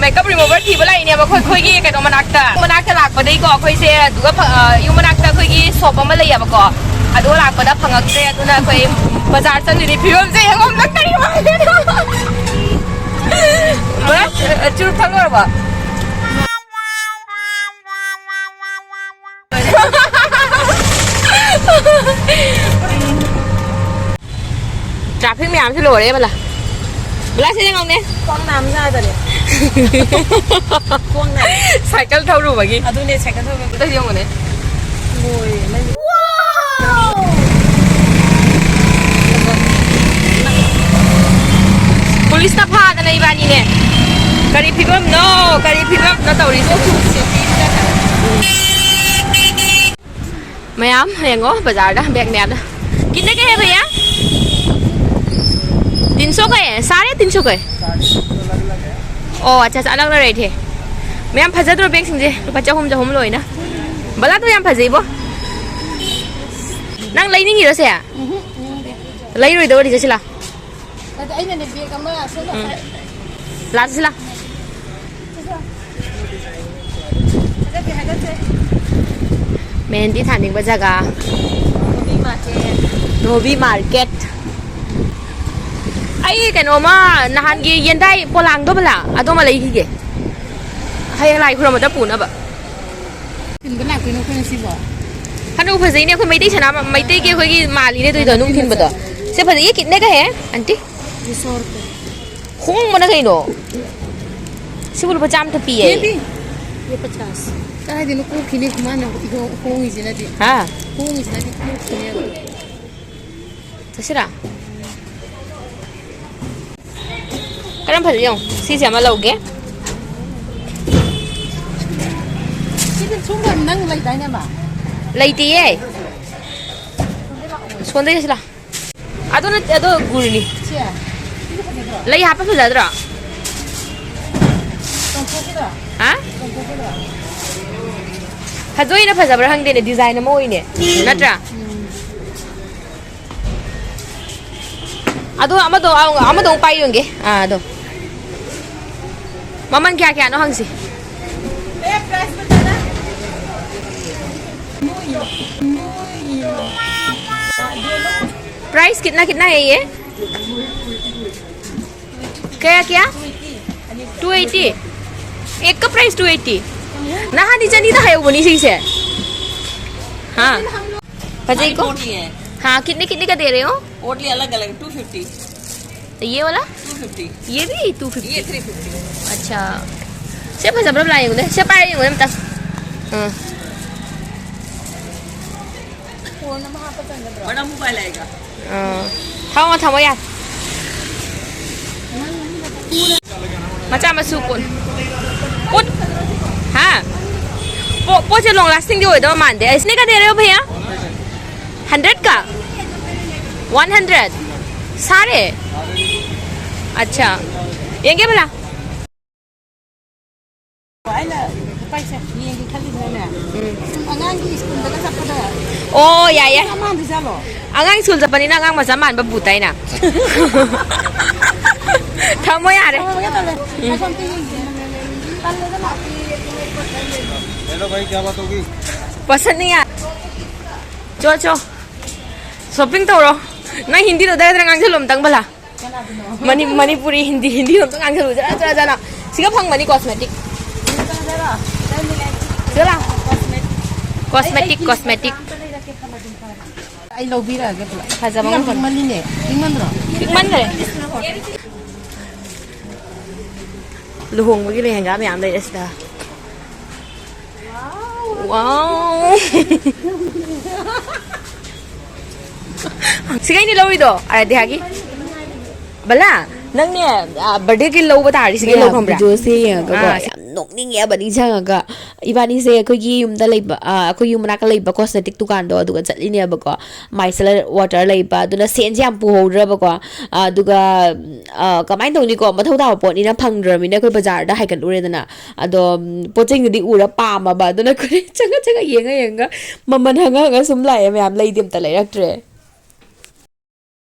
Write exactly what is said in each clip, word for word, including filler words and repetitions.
Makeup remover ꯊꯤꯕ ꯂꯥꯛꯏꯅꯦꯕ ꯑꯩꯈꯣꯏ, ꯑꯩꯈꯣꯏꯒꯤ ꯀꯩꯅꯣ ꯃꯅꯥꯛꯇ꯫ ꯃꯅꯥꯛꯇ ꯂꯥꯛꯄꯗꯩꯀꯣ ꯑꯩꯈꯣꯏꯁꯦ ꯑꯗꯨꯒ ꯐ-, ꯑ, ꯌꯨꯝ ꯃꯅꯥꯛꯇ ꯑꯩꯈꯣꯏꯒꯤ shop ꯑꯃ ꯂꯩꯌꯦꯕꯀꯣ, ꯑꯗꯨꯒ ꯂꯥꯛꯄꯗ ꯐꯪꯉꯛꯇ꯭ꯔꯦ꯫ ꯑꯗꯨꯅ ꯑꯩꯈꯣꯏ ꯕꯖꯥꯔ ꯆꯪꯗꯣꯏꯅꯤ꯫ ꯐꯤꯕꯝꯁꯦ ꯌꯦꯡꯉꯣ ꯑꯝꯇ, ꯀꯔꯤ ꯋꯥꯅꯣ? ꯕ꯭ꯔꯁ, ꯑ, ꯆꯨꯔꯨꯞ ꯊꯛꯂꯣꯏꯔꯕꯣ? Traffic ꯃꯌꯥꯝꯁꯦ ꯂꯣꯏꯔꯦ ꯕꯂꯥ꯫ ꯕꯂꯥ, ꯁꯤꯗ ꯉꯥꯎꯅꯦ꯫ ꯈ꯭ꯋꯥꯡ ꯅꯥꯝ ꯌꯥꯗꯔꯦ꯫ ꯈ꯭ꯋꯥꯡ ꯅꯥꯏ꯫ Cycle ꯊꯧꯔꯨꯕꯒꯤ꯫ ꯑꯗꯨꯅꯦ, cycle ꯊꯧꯔꯨꯕꯒꯤ꯫ ꯑꯝꯇ ꯌꯦꯡꯉꯨꯅꯦ꯫ ꯂꯣꯏꯔꯦ, ꯅꯪ꯫ Police ꯅ ꯐꯥꯗꯅ ꯏꯕꯥꯅꯤꯅꯦ꯫ ꯀꯔꯤ ꯐꯤꯕꯝꯅꯣ? ꯀꯔꯤ ꯐꯤꯕꯝꯅꯣ ꯇꯧꯔꯤꯁꯦ? ꯃꯌꯥꯝ ꯌꯦꯡꯉꯣ, ꯕꯖꯥꯔꯗ bag ꯃꯌꯥꯝꯅ꯫ कितने का है भैया? तीन सौ का है, साढ़े तीन सौ का है। ꯑꯣ, ꯑꯠꯆꯥ, ꯑꯠꯆꯥ, ꯑꯅꯛꯅ rate ꯍꯦ꯫ ꯃꯌꯥꯝ ꯐꯖꯗ꯭ꯔꯣ bagꯁꯤꯡꯁꯦ? ꯂꯨꯄꯥ ꯆꯍꯨꯝ, ꯆꯍꯨꯝ ꯂꯣꯏꯅ꯫ ꯕꯂꯥꯗꯣ ꯌꯥꯝ ꯐꯖꯩꯕꯣ꯫ ꯅꯪ ꯂꯩꯅꯤꯡꯉꯤꯔꯣ ꯁꯦ? ꯂꯩꯔꯣꯏꯗꯧꯔꯗꯤ ꯆꯠꯁꯤ ꯂꯥ꯫ ꯅꯠꯇꯦ, ꯑꯩꯅꯅꯦ bag ꯑꯃ ꯁꯣꯝꯗ ꯎꯝ꯫ ꯂꯥꯛꯁꯤ ꯂꯥ꯫ ꯍꯥꯏꯒꯠꯁꯦ, ꯍꯥꯏꯒꯠꯁꯦ꯫ ꯃꯦꯍꯦꯟꯗꯤ ꯊꯥꯅꯤꯡꯕ ꯖꯒꯥ꯫ ꯅꯣꯕꯤ market꯫ ꯅꯣꯕꯤ market꯫ ꯑꯩ ꯀꯩꯅꯣꯃ ꯅꯍꯥꯟꯒꯤ ꯌꯦꯟꯗꯥꯏ ꯄꯣꯂꯥꯡꯗꯣ ꯕꯂꯥ, ꯑꯗꯨꯃ ꯂꯩꯈꯤꯒꯦ꯫ ꯍꯌꯦꯡ ꯂꯥꯏ ꯈꯨꯔꯨꯝꯕꯗ ꯄꯨꯅꯕ꯫ ꯊꯤꯟꯕ ꯂꯥꯛꯇꯣꯏꯅꯣ ꯑꯩꯈꯣꯏꯅ ꯁꯤꯕꯣ? ꯍꯅꯨ ꯐꯖꯩꯅꯦ, ꯑꯩꯈꯣꯏ ꯃꯩꯇꯩ ꯁꯅꯥ, ꯃꯩꯇꯩꯒꯤ ꯑꯩꯈꯣꯏꯒꯤ ꯃꯥꯜꯂꯤꯅꯦ ꯑꯗꯨꯏꯗꯣ, ꯅꯨꯡ ꯊꯤꯟꯕꯗꯣ꯫ ꯁꯦ ꯐꯖꯩꯌꯦ, कितने का है, aunty? ꯍꯣꯡꯕꯅ ꯀꯩꯅꯣ? ꯁꯤꯕꯨ ꯂꯨꯄꯥ ꯆꯥꯝꯃꯇ ꯄꯤꯌꯦ꯫ ꯀꯥꯏꯗꯩꯅꯣ ꯀꯣꯛꯈꯤꯅꯦ ꯃꯥꯅ ꯏꯍꯣꯡ-, ꯍꯣꯡꯉꯤꯁꯤꯅꯗꯤ꯫ ꯍꯥ? ꯍꯣꯡꯉꯤꯁꯤꯅꯗꯤ ꯀꯣꯛꯈꯤꯅꯦꯕ꯫ ꯆꯠꯁꯤꯔꯥ? ꯀꯔꯝ ꯐꯖꯩ ꯌꯦꯡꯉꯨ꯫ ꯁꯤꯁꯦ ꯑꯃ ꯂꯧꯒꯦ꯫ ꯁꯤꯗꯤ ꯁꯣꯝꯗ ꯅꯪ ꯂꯩꯗꯥꯏꯅꯦ, ꯃꯥ? ꯂꯩꯇꯤꯌꯦ꯫ ꯁꯣꯟꯗꯩ ꯆꯠꯁꯤ ꯂꯥꯎ꯫ ꯑꯗꯨ ꯅꯠꯇꯦ, ꯑꯗꯨ ꯒꯨꯔꯤꯅꯤ꯫ ꯁꯤ? ꯁꯤꯁꯨ ꯐꯖꯗ꯭ꯔꯣ? ꯂꯩ ꯍꯥꯞꯄ ꯐꯖꯗ꯭ꯔꯣ? ꯇꯣꯡꯊꯣꯛꯀꯗ꯭ꯔꯣ? ꯍꯥ? ꯇꯣꯡꯊꯣꯛꯀꯗ꯭ꯔꯣ? ꯐꯖꯣꯏꯅ ꯐꯖꯕ꯭ꯔꯥ ꯈꯪꯗꯦꯅꯦ, design ꯑꯃ ꯑꯣꯏꯅꯦ꯫ ꯅꯠꯇ꯭ꯔꯥ? ꯎꯝ꯫ ꯑꯗꯣ ꯑꯃꯗꯣ, ꯑꯃꯗꯣ ꯑꯃꯨꯛ ꯄꯥꯏ ꯌꯣꯟꯒꯦ꯫ ꯑꯥ, ꯑꯗꯣ꯫ ꯃꯃꯜ ꯀꯌꯥ ꯀꯌꯥꯅꯣ ꯍꯪꯁꯤ꯫ प्राइस कितना कितना है ये? क्या क्या? Two eighty. एक का प्राइस टू एटी। ꯅꯍꯥꯟꯗꯤ ꯆꯅꯤꯗ ꯍꯥꯏꯍꯧꯕꯅꯤ ꯁꯤꯁꯦ꯫ हाँ। फतेह को? पोटली है। हाँ, कितने कितने का दे रहे हो? पोटली अलग अलग, टू फिफ्टी। ये वाला? Two fifty. ये भी टू फिफ्टी? ये थ्री फिफ्टी। अच्छा। ꯁꯦ ꯐꯖꯕ꯭ꯔꯥ ꯂꯥꯛꯑꯦ ꯌꯦꯡꯉꯨꯅꯦ꯫ ꯁꯦ ꯄꯥꯏꯔ ꯌꯦꯡꯉꯨꯅꯦ ꯑꯝꯇ꯫ ꯎꯝ꯫ बड़ा मोबाइल आएगा। ꯑꯥ꯫ ꯊꯝꯃꯣ, ꯊꯝꯃꯣ, ꯌꯥꯔꯦ꯫ ꯃꯆꯥ ꯃꯁꯨ ꯀꯣꯟ꯫ ꯄꯣꯠ-, ꯍꯥ? ꯄꯣ-, ꯄꯣꯠꯁꯦ ꯂꯣꯡ ꯂꯥꯁꯇꯤꯡꯗꯤ ꯑꯣꯏꯗꯧ ꯃꯥꯟꯗꯦ꯫ इसने का दे रहे हो भैया? हंड्रेड का? One hundred? सारे? अच्छा। ꯌꯦꯡꯒꯦ ꯕꯂꯥ꯫ ꯑꯩꯅ ꯄꯥꯏꯁꯦ ꯌꯦꯡꯒꯦ ꯈꯜꯂꯤꯅꯅꯦ꯫ ꯎꯝ꯫ ꯁꯨꯝ ꯑꯉꯥꯡꯒꯤ ꯁ꯭ꯀꯨꯜꯗꯒ ꯆꯠꯄꯗ ꯑꯣ, ꯌꯥꯏ, ꯌꯥꯏ꯫ ꯃꯆꯥ ꯃꯥꯟꯗꯣꯏꯖꯥꯠꯂꯣ? ꯑꯉꯥꯡ ꯁ꯭ꯀꯨꯜ ꯆꯠꯄꯅꯤꯅ ꯑꯉꯥꯡ ꯃꯆꯥ ꯃꯥꯟꯕ ꯕꯨ ꯇꯥꯏꯅ꯫ ꯊꯝꯃꯣ ꯌꯥꯔꯦ꯫ ꯊꯝꯃꯒꯦ, ꯊꯝꯃꯦ꯫ ꯎꯝ꯫ ꯉꯥꯏꯈꯣ, ꯑꯝꯇ ꯌꯦꯡꯒꯦ꯫ ꯇꯜꯂꯦꯗ ꯂꯥꯛꯄ꯫ हेलो भाई, क्या बात होगी? पसंद नहीं आया। ꯆꯣ, ꯆꯣ꯫ ꯁꯣꯄꯤꯡ ꯇꯧꯔꯣ꯫ ꯅꯪ ꯍꯤꯟꯗꯤꯗꯣ ꯗꯔ ꯗꯔ ꯉꯥꯡꯁꯤꯜꯂꯣ ꯑꯝꯇꯪ ꯕꯂꯥ꯫ ꯀꯅꯥꯗꯅꯣ? ꯃꯅꯤ-, ꯃꯅꯤꯄꯨꯔꯤ, ꯍꯤꯟꯗꯤ, ꯍꯤꯟꯗꯤ ꯑꯝꯇ ꯉꯥꯡꯁꯜꯂꯨ, ꯖꯔ, ꯖꯔ, ꯖꯔ꯫ ꯁꯤꯒ ꯐꯪꯕꯅꯤ cosmetic꯫ ꯁꯤꯗ ꯂꯥꯛꯑꯣ꯫ ꯀꯣꯁꯃꯦꯇꯤꯛ, ꯑꯩ, ꯑꯩ ꯀꯣꯁꯃꯦꯇꯤꯛ꯫ ꯑꯩ ꯂꯧꯕꯤꯔꯛꯑꯒꯦ ꯄꯨꯂꯞ꯫ ꯐꯖꯕ ꯌꯥꯝ ꯉꯥꯛꯇꯅꯤ꯫ ꯄꯤꯛꯃꯜꯂꯤꯅꯦ, ꯄꯤꯛꯃꯟꯗ꯭ꯔꯣ? ꯄꯤꯛꯃꯟꯈ꯭ꯔꯦ꯫ ꯂꯨꯍꯣꯡꯕꯒꯤ ꯂꯦꯍꯦꯡꯒꯥ ꯃꯌꯥꯝ ꯂꯩꯔꯦ ꯁꯤꯗ꯫ ꯋꯥꯎ꯫ ꯁꯤꯒꯩꯅꯤ ꯂꯧꯔꯤꯗꯣ, ꯑꯔꯥꯙ꯭ꯌꯥꯒꯤ꯫ ꯕꯂꯥ, ꯅꯪꯅꯦ, ꯑ, birthday ꯒꯤ ꯂꯧꯕ ꯇꯥꯔꯗꯤ ꯁꯤꯒꯩ ꯂꯧ ꯈꯪꯕ꯭ꯔꯥ? ꯚꯤꯗꯤꯑꯣꯁꯦ ꯌꯦꯡꯉꯒꯀꯣ ꯑꯥ, ꯁꯤ ꯌꯥꯝ ꯅꯣꯛꯅꯤꯡꯉꯦꯕ, ꯅꯤꯡꯁꯤꯡꯉꯒ꯫ ꯏꯕꯥꯅꯤꯁꯦ ꯑꯩꯈꯣꯏꯒꯤ ꯌꯨꯝꯗ ꯂꯩꯕ, ꯑ, ꯑꯩꯈꯣꯏ ꯌꯨꯝ ꯃꯅꯥꯛꯇ ꯂꯩꯕ cosmetic ꯗꯨꯀꯥꯟꯗꯣ, ꯑꯗꯨꯒ ꯆꯠꯂꯤꯅꯦꯕꯀꯣ꯫ Micellar water ꯂꯩꯕ, ꯑꯗꯨꯅ ꯁꯦꯟꯁꯦ ꯌꯥꯝ ꯄꯨꯍꯧꯗ꯭ꯔꯕꯀꯣ꯫ ꯑꯗꯨꯒ, ꯑ, ꯀꯃꯥꯏꯅ ꯇꯧꯅꯤꯀꯣ? ꯃꯊꯧ ꯇꯥꯕ ꯄꯣꯠꯅꯤꯅ ꯐꯪꯗ꯭ꯔꯕꯅꯤꯅ ꯑꯩꯈꯣꯏ ꯕꯖꯥꯔꯗ ꯍꯥꯏꯒꯠꯂꯨꯔꯦꯗꯅ꯫ ꯑꯗꯣ, ꯎꯝ, ꯄꯣꯠ ꯆꯩꯗꯨꯗꯤ ꯎꯔ ꯄꯥꯝꯃꯕ, ꯑꯗꯨꯅ ꯑꯩꯈꯣꯏ ꯆꯪꯉ ꯆꯪꯉ ꯌꯦꯡꯉ ꯌꯦꯡꯉ ꯃꯃꯜ ꯍꯪꯉ ꯍꯪꯉ ꯁꯨꯝ ꯂꯥꯛꯑꯦ ꯃꯌꯥꯝ, ꯂꯩꯗꯤ ꯑꯝꯇ ꯂꯩꯔꯛꯇ꯭ꯔꯦ꯫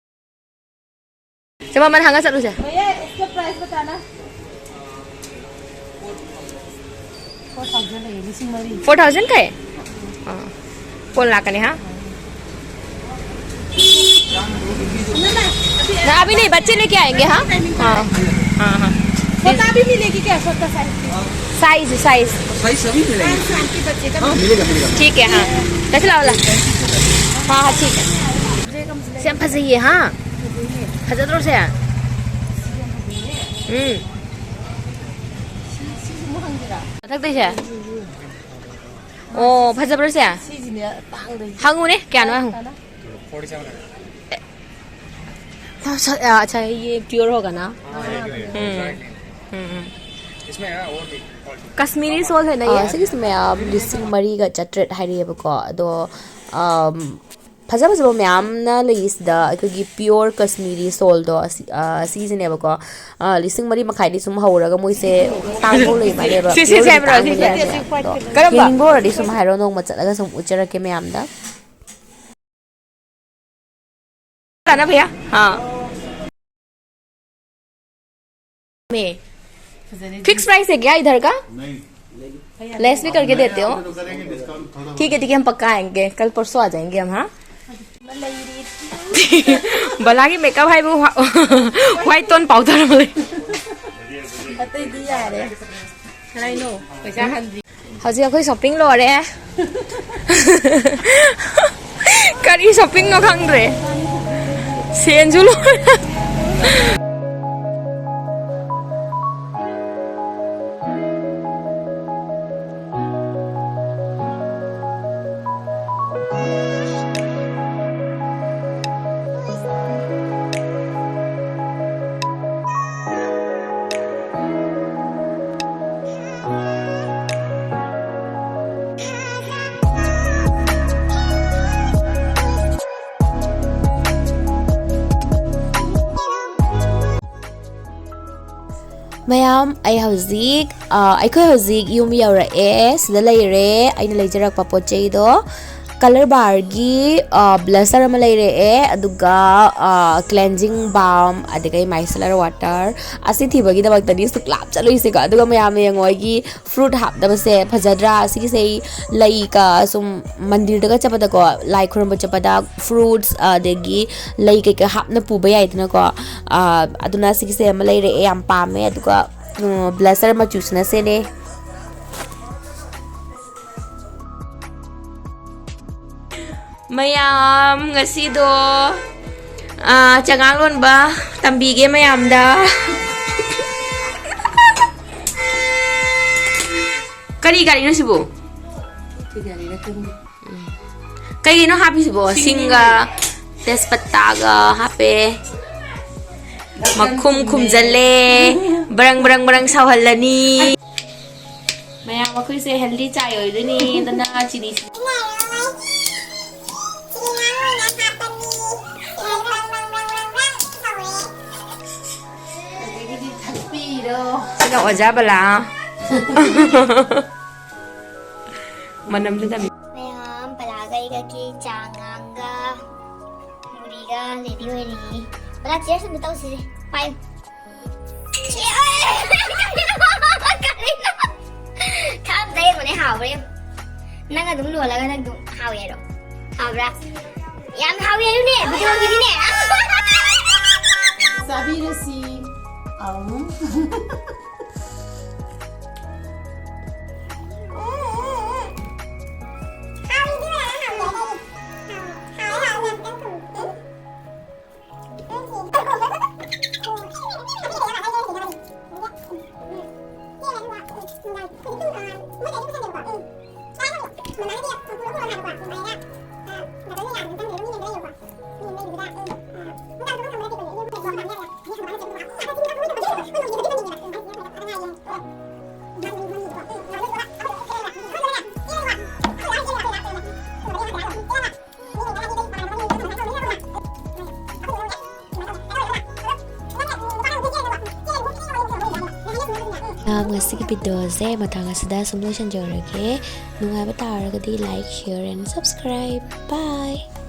ꯁꯦ, ꯃꯃꯜ ꯍꯪꯉ ꯆꯠꯂꯨꯁꯦ꯫ भैया, इसका प्राइस बताना। ꯐꯣꯔ ꯊꯥꯎꯖꯟ ꯀꯩ? ꯑꯥ꯫ ꯀꯣꯟ ꯂꯥꯛꯀꯅꯤ, ꯍꯥ? ना, अभी नहीं, बच्चे लेके आएंगे, हाँ? हाँ, हाँ, हाँ। छोटा भी मिलेगी क्या? छोटा साइज? Size, size. साइज सभी मिलेंगे। पाँच साल के बच्चे का हाँ, मिलेगा, मिलेगा। ठीक है, हाँ। कैसे लाओ ला? हाँ, हाँ, ठीक है। ꯁꯤ ꯌꯥꯝ ꯐꯖꯩꯌꯦ, ꯍꯥ? ꯐꯖꯗ꯭ꯔꯣ ꯁꯦ? ꯎꯝ꯫ ꯃꯊꯛꯇꯩꯁꯦ? ꯑꯣ, ꯐꯖꯕ꯭ꯔꯣ ꯁꯦ? ꯁꯤꯁꯤꯅꯦ ꯇꯥꯡꯗꯣꯏꯁꯦ꯫ ꯍꯪꯉꯨꯅꯦ, ꯀꯌꯥꯅꯣ ꯍꯪꯉꯨ꯫ Forty seven hundred. अच्छा, ये प्योर होगा ना? हाँ, ये प्योर है। हम्म। हम्म, हम्म। इसमें है ना और भी क्वालिटी। कश्मीरी शॉल है ना ये? ꯑꯥ, ꯁꯤꯒꯤꯁꯦ ꯃꯌꯥꯝ ꯂꯤꯁꯤꯡ ꯃꯔꯤꯒ ꯆꯥꯇ꯭ꯔꯦꯠ ꯍꯥꯏꯔꯛꯑꯦꯕꯀꯣ꯫ ꯑꯗꯣ, ꯑꯝ, ꯐꯖ ꯐꯖꯕ ꯃꯌꯥꯝꯅ ꯂꯩꯁꯤꯗ ꯑꯩꯈꯣꯏꯒꯤ ꯄꯤꯌꯣꯔ ꯀꯁꯃꯤꯔꯤ ꯁꯣꯜꯗꯣ ꯑꯁꯤ, ꯑ, ꯁꯤꯁꯤꯅꯦꯕꯀꯣ꯫ ꯑ, ꯂꯤꯁꯤꯡ ꯃꯔꯤ ꯃꯈꯥꯏꯗꯤ ꯁꯨꯝ ꯍꯧꯔꯒ ꯃꯣꯏꯁꯦ ꯇꯥꯡꯕ ꯂꯩ ꯃꯥꯜꯂꯦꯕ꯫ ꯁꯤ, ꯁꯤ, ꯁꯤ pure ꯍꯥꯏꯕ꯭ꯔꯣ? ꯇꯥꯡꯕ ꯁꯤ ꯂꯩ ꯅꯠꯇꯦ, ꯃꯥꯜꯂꯦꯕ꯫ ꯁꯤ white ꯑꯗꯣ ꯀꯂꯔ꯫ ꯀꯔꯝꯕ? ꯌꯦꯡꯅꯤꯡꯕ ꯑꯣꯏꯔꯗꯤ ꯁꯨꯝ ꯍꯥꯏꯔꯣ, ꯅꯣꯡꯃ ꯆꯠꯂꯒ ꯁꯨꯝ ꯎꯠꯆꯔꯛꯀꯦ ꯃꯌꯥꯝꯗ꯫ ना भैया। हाँ। में। फिक्स प्राइस है क्या इधर का? नहीं। लेस भी करके देते हो? तो करेंगे डिस्काउंट थोड़ा। ठीक है, ठीक है, हम पक्का आएंगे, कल परसों आ जाएंगे हम, हाँ? ꯕꯂꯥꯒꯤ ꯃꯦꯀꯞ ꯍꯥꯏꯕꯨ ꯍ꯭ꯋꯥ-, ꯋꯥꯏꯠ ꯇꯣꯟ ꯄꯥꯎꯗꯔ ꯑꯃ ꯂꯩ꯫ ꯑꯇꯩꯗꯤ ꯌꯥꯔꯦ꯫ ꯀꯗꯥꯏꯅꯣ? ꯄꯩꯁꯥ ꯍꯟꯗ꯭ꯔꯤ꯫ ꯍꯧꯖꯤꯛ ꯑꯩꯈꯣꯏ ꯁꯣꯞꯄꯤꯡ ꯂꯣꯏꯔꯦ꯫ ꯀꯔꯤ ꯁꯣꯞꯄꯤꯡꯅꯣ ꯈꯪꯗ꯭ꯔꯦ꯫ ꯁꯦꯟꯁꯨ ꯂꯣꯏꯔꯦ꯫ ꯃꯌꯥꯝ, ꯑꯩ ꯍꯧꯖꯤꯛ, ꯑ, ꯑꯩꯈꯣꯏ ꯍꯧꯖꯤꯛ ꯌꯨꯝ ꯌꯧꯔꯛꯑꯦ꯫ ꯁꯤꯗ ꯂꯩꯔꯦ ꯑꯩꯅ ꯂꯩꯖꯔꯛꯄ ꯄꯣꯠ ꯆꯩꯗꯣ꯫ ꯀꯂꯔ ꯕꯥꯔꯒꯤ ꯕ꯭ꯂꯁꯔ ꯑꯃ ꯂꯩꯔꯛꯑꯦ, ꯑꯗꯨꯒ ꯀ꯭ꯂꯦꯟꯖꯤꯡ ꯕꯥꯝ, ꯑꯗꯒꯤ ꯃꯥꯏꯁꯦꯂꯔ ꯋꯥꯇꯔ꯫ ꯑꯁꯤ ꯊꯤꯕꯒꯤꯗꯃꯛꯇꯅꯤ ꯁꯨꯛ ꯂꯥꯞ ꯆꯠꯂꯨꯏꯁꯦꯀꯣ꯫ ꯑꯗꯨꯒ ꯃꯌꯥꯝꯅ ꯌꯦꯡꯉꯣ, ꯑꯩꯒꯤ ꯐ꯭ꯔꯨꯠ ꯍꯥꯞꯅꯕꯁꯦ ꯐꯖꯗ꯭ꯔꯥ? ꯑꯁꯤꯒꯤꯁꯦ ꯑꯩ ꯂꯩꯒ ꯁꯨꯝ ꯃꯟꯗꯤꯔꯗꯒ ꯆꯠꯄꯗꯀꯣ, ꯂꯥꯏ ꯈꯨꯔꯨꯝꯕ ꯆꯠꯄꯗ ꯐ꯭ꯔꯨꯠꯁ ꯑꯗꯒꯤ ꯂꯩ ꯀꯩꯀꯥ ꯍꯥꯞꯅ ꯄꯨꯕ ꯌꯥꯏꯗꯅꯀꯣ꯫ ꯑꯗꯨꯅ ꯁꯤꯒꯤꯁꯦ ꯑꯃ ꯂꯩꯔꯛꯑꯦ, ꯌꯥꯝ ꯄꯥꯝꯃꯦ꯫ ꯑꯗꯨꯒ ꯕ꯭ꯂꯁꯔ ꯃꯆꯨꯁꯤꯅ ꯁꯤꯅꯦ꯫ ꯃꯌꯥꯝ, ꯉꯁꯤꯗꯣ, ꯑꯥ, ꯆꯉꯥꯡ ꯂꯣꯟꯕ ꯇꯝꯕꯤꯒꯦ ꯃꯌꯥꯝꯗ꯫ ꯀꯔꯤ ꯒꯥꯔꯤꯅꯣ ꯁꯤꯕꯨ? ꯀꯩ ꯒꯥꯔꯤꯅꯣ ꯈꯪꯗꯦ꯫ ꯀꯩꯒꯤꯅꯣ ꯍꯥꯞꯄꯤꯁꯤꯕꯣ? ꯁꯤꯡꯒ ꯇꯦꯖꯄꯇꯥꯒ ꯍꯥꯞꯄꯦ꯫ ꯃꯈꯨꯝ ꯈꯨꯝꯖꯜꯂꯦ꯫ ꯕ꯭ꯔꯪ ꯕ꯭ꯔꯪ ꯕ꯭ꯔꯪ ꯁꯧꯍꯜꯂꯅꯤ꯫ ꯃꯌꯥꯝ, ꯑꯩꯈꯣꯏꯁꯦ ꯍꯦꯜꯗꯤ ꯆꯥꯏ ꯑꯣꯏꯗꯣꯏꯅꯤ꯫ ꯑꯗꯨꯅ ꯆꯤꯅꯤ ꯑꯗꯒꯤꯗꯤ ꯊꯛꯄꯤꯔꯣ꯫ ꯁꯤꯅ ꯑꯣꯖꯥ ꯕꯂꯥ꯫ ꯃꯅꯝꯗꯨ ꯇꯝꯃꯤ꯫ ꯃꯌꯥꯝ, ꯕꯂꯥꯒ ꯑꯩꯒꯒꯤ ꯆꯥ ꯉꯥꯡꯒ ꯃꯨꯔꯤꯒ ꯔꯦꯗꯤ ꯑꯣꯏꯔꯤ꯫ ꯕꯂꯥ, ꯆꯤꯌꯔꯁ ꯑꯝꯇ ꯇꯧꯁꯤꯁꯦ꯫ ꯄꯥꯏꯌꯨ꯫ ꯀꯔꯤꯅꯣ? ꯊꯛꯑꯝꯗ ꯌꯦꯡꯉꯨꯅꯦ, ꯍꯥꯎꯕ꯭ꯔꯥ ꯌꯦꯡꯉꯨ꯫ ꯅꯪ ꯑꯗꯨꯝ ꯂꯣꯜꯂꯒ ꯅꯪ ꯑꯗꯨꯝ ꯍꯥꯎꯋꯦ ꯍꯥꯏꯔꯣ꯫ ꯍꯥꯎꯕ꯭ꯔꯥ? ꯌꯥꯝ ꯍꯥꯎꯋꯦ ꯍꯥꯏꯌꯨꯅꯦ, ꯚꯤꯗꯤꯑꯣꯒꯤꯅꯤꯅꯦ꯫ ꯆꯥꯕꯤꯔꯁꯤ꯫ ꯑꯝ꯫ ꯉꯁꯤꯒꯤ videoꯁꯦ ꯃꯇꯥꯡ ꯑꯁꯤꯗ ꯁꯨꯝ ꯂꯣꯏꯁꯤꯟꯖꯔꯒꯦ꯫ ꯅꯨꯡꯉꯥꯏꯕ ꯇꯥꯔꯒꯗꯤ like, share and subscribe. Bye.